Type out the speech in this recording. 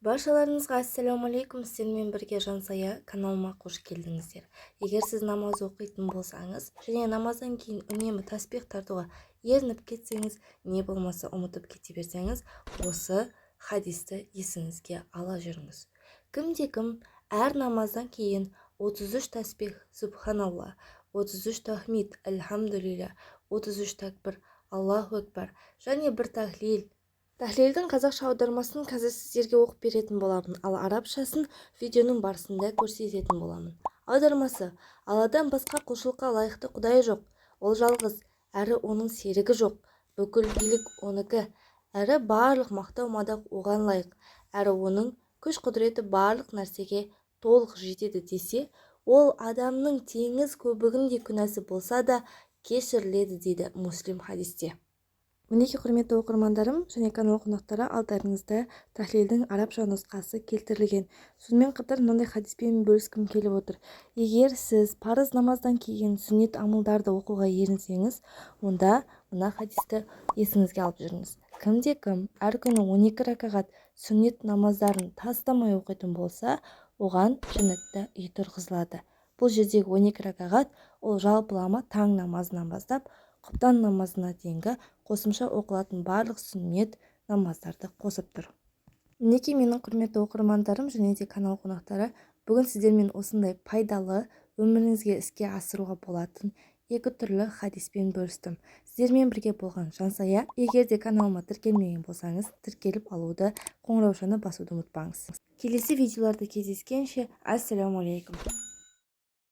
Баршаларыңызға ассалаумағалейкум! Сіздермен бірге Жансая. Каналыма қош келдіңіздер! Егер сіз намаз оқитын болсаңыз және намаздан кейін үнемі таспих тартуға ерініп кетсеңіз, не болмаса ұмытып кете берсеңіз, осы хадисті есіңізге ала жүріңіз. Кімде-кім әр намаздан кейін 33 таспих субханалла, 33 тахмид альхамдулилля, 33 тәкбір аллаху акбар және бір тахлил. Тахлилдің қазақша аудармасын қазір сіздерге оқып беретін боламын, ал арабшасын видеоның барысында көрсететін боламын. Аудармасы: Алладан басқа құлшылыққа лайықты құдай жоқ, ол жалғыз әрі оның серігі жоқ. Бүкіл билік оныкі, әрі барлық мақтау-мадақ оған лайық, әрі оның күш-құдіреті барлық нәрсеге толық жетеді десе, ол адамның теңіз көбігіндей күнәсі болса да кешіріледі, дейді Муслим хадисте. Мінекей, құрметті оқырмандарым және канал қонақтары, алдарыңызда тахлилдің арабша нұсқасы келтірілген. Сонымен қатар мынандай хадиспен бөліскім келіп отыр. Егер сіз парыз намаздан кейін сүннет амалдарды оқуға ерінсеңіз, онда мына хадисті есіңізге алып жүріңіз: кімде-кім әр күні 12 ракағат сүннет намаздарын тастамай оқитын болса, оған жәннатта үй тұрғызылады. Бұл жердегі 12 ракағат ол жалпылама таң намазынан бастап құптан намазына дейінгі қосымша оқылатын барлық сүннет намаздарды қосып тұр. Мінекей, менің құрметті оқырмандарым және де канал қонақтары, бүгін сіздермен осындай пайдалы, өміріңізге іске асыруға болатын екі түрлі хадиспен бөлістім. Сіздермен бірге болған Жансая. Егер де каналыма тіркелмеген болсаңыз, тіркеліп алуды, қоңыраушаны басуды ұмытпаңыз. Келесі видеоларда кездескенше, ассалаумағалейкум!